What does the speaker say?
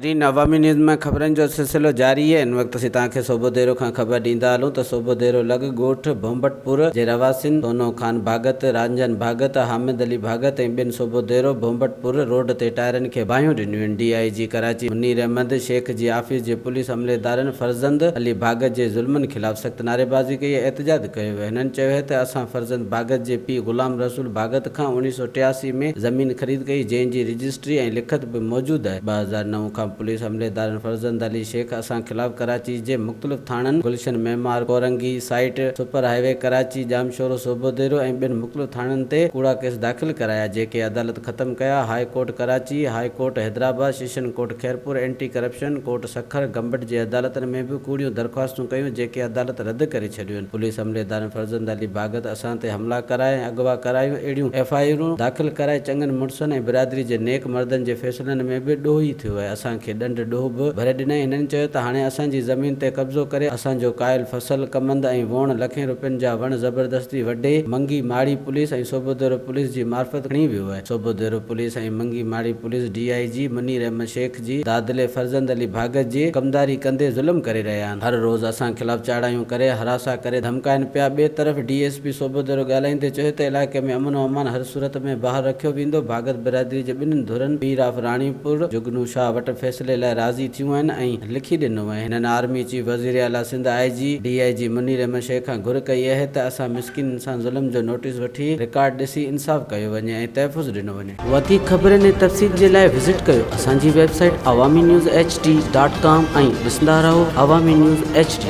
ناظرين عوامي نيوز مان خبرن جو سلسلو جاري آهي ان وقت اسين توهان کي صوبوديرو کان خبر ڏيندا هلون ته صوبوديرو لڳ ڳوٺ ڀونڀٽ پور جي رهواسين سونو خان ڀاڳت، رانجهن ڀاڳت، حامد علي ڀاڳت ۽ ٻين صوبوديرو ڀونڀٽ پور روڊ تي ٽائرن کي باهيون ڏنيون آهن D I G Karachi Munir Ahmed Shaikh جي آفيس جي پوليس عمليدارن فرزند علي ڀاڳت جي ظلمن خلاف سخت نعريبازي ڪئي ۽ احتجاج ڪيو ويو هنن چيو آهي ته اسان فرزند ڀاڳت جي پيء غلام رسول ڀاڳت کان 1983 ۾ زمين خريد ڪئي جنهن جي رجسٽري ۽ لکت به موجود آهي. 2009 کان پوليس عمليدارن فرزند علي شيخ اسان خلاف ڪراچي جي مختلف ٿاڻن Gulshan Maymar, Korangi, site, super highway, Karachi, Jamshoro, Sobhodero ۽ ٻين مختلف ٿاڻن تي ڪوڙا ڪيس داخل ڪرايا جيڪي عدالت ختم ڪيا، high court Karachi, high court Hyderabad, session court Khairpur, anti corruption court Sukkur, Gambat جي عدالتن ۾ به ڪوڙيون درخواستون ڪيون جيڪي عدالت رد ڪري ڇڏيون. پوليس عمليدارن فرزند علي ڀاڳت اسان تي حملا ڪرائي ۽ اغوا ڪرايون اهڙيون ايف I آرون داخل ڪرائي چڱن مڙسن ۽ برادري جي نيڪ مردن جي فيصلن ۾ به ڏوهي ٿيو ۽ اسان کي ڏنڊ ڏوهه به ڀري ڏنائين هنن چيو ته هاڻي اسان جي زمين تي قبضو ڪري اسان جو ڪايل فصل ڪمند ۽ ووڻ لکين روپين جا وڻ زبردستي وڍي منگي ماڙي پوليس ۽ سوڀوديرو پوليس جي معرفت کڻي ويو آهي Sobhodero police ۽ Mangi Mari police D I G Munir Ahmed Shaikh جي دادلي فرزند علي ڀاڳت جي ڪمداري ڪندي ظلم ڪري رهيا آهن هر روز اسان خلاف چاڙهايون ڪري هراسان ڪري ڌمڪائن پيا ٻئي طرف ڊي ايس پي سوڀوديرو ڳالهائيندي چيو ته علائقي ۾ امن و امان هر صورت ۾ بحال رکيو ويندو ڀاڳت برادري جي ٻنهين ڌرن پير آف راڻيپور جگنو شاهه وٽ فيصلي لاء راضي ٿيون آهن ۽ لکي ڏنو آهي هنن آرمي چيف وزير اعليٰ Sindh I G D I G Munir Ahmed Shaikh کان گهر ڪئي آهي ته اسان مسڪينن سان ظلم جو نوٽيس وٺي رڪارڊ ڏسي انصاف ڪيو وڃي ۽ تحفظ ڏنو وڃي. وڌيڪ خبرن ۽ تفصيل جي لاء وزٽ ڪيو اسان جي website Awami news H D dot com ۽ ڏسندا رهو عوامي نيوز ايڇ ڊي.